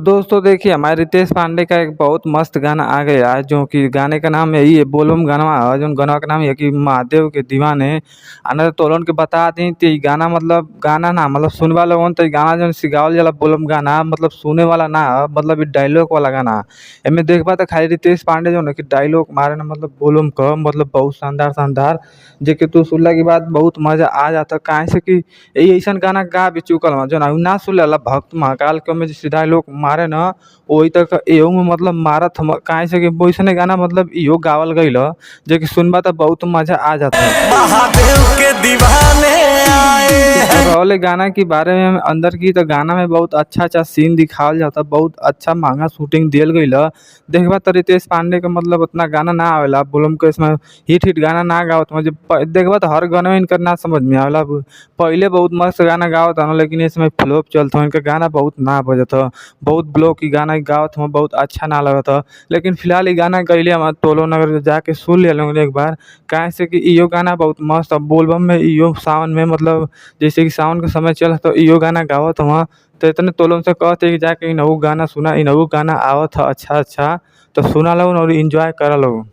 दोस्तों देखिए, हमारे रितेश पांडे का एक बहुत मस्त गाना आ गया है, जो कि गाने का नाम यही है, बोलबम गाना है, जो गाना का नाम है कि महादेव के दीवाने। आ तोलन के बता दी कि गाना मतलब गाना ना मतलब सुनवा लोगन तो गाना जो सिखावल जाला बोलबम गाना मतलब सुने वाला ना, मतलब डायलॉग वाला गाना। एमे देखबा तो खाली रितेश पांडे जो ना कि डायलॉग मारे ना मतलब बोलबम क मतलब बहुत शानदार शानदार, जेके तू सुनला के बाद बहुत मजा आ जाता। काहे से कि ऐसा गाना गा भी चुकल हन जो ना सुनला भक्त महाकाल के में जैसे डायलॉग मारे न वही तक एहू में मतलब मारत हम। काहे से कि वैसने गाना मतलब इहो गावल गइल ह, जेके सुनबा त बहुत मजा आ जाता। महादेव के दीवाने आए हैं। रहले गाना के बारे में अंदर की तो गाना में बहुत अच्छा अच्छा सीन दिखावल जाता, बहुत अच्छा महंगा शूटिंग दियल गइल ह। देखबा त रितेश पांडे के मतलब उतना गाना ना आवेला, बोलम के इसमें हिट हिट गाना ना गावत ह। देखबा तो हर गाना इनकर ना समझ में आवेला। पहले बहुत मस्त गाना गावत हन, लेकिन इसमें फ्लॉप चलत ह, इनकर गाना बहुत ना बजत ह, बहुत ब्लॉक की गाना गावत ह, बहुत अच्छा ना लगत ह। लेकिन फिलहाल इ गाना गइले हम टोलो नगर जाके सुन लेलन एक बार, काहे से कि इहो गाना बहुत मस्त ह। बोलबम में इहो सावन में मतलब जैसे कि सावन के समय चलत तो इहो गाना गावत हवन। तो इतने तोलन से कहत है कि जाके इनहु गाना सुना, इनहु गाना आवत ह अच्छा अच्छा, तो सुना लोगन और एंजॉय करा लोगन।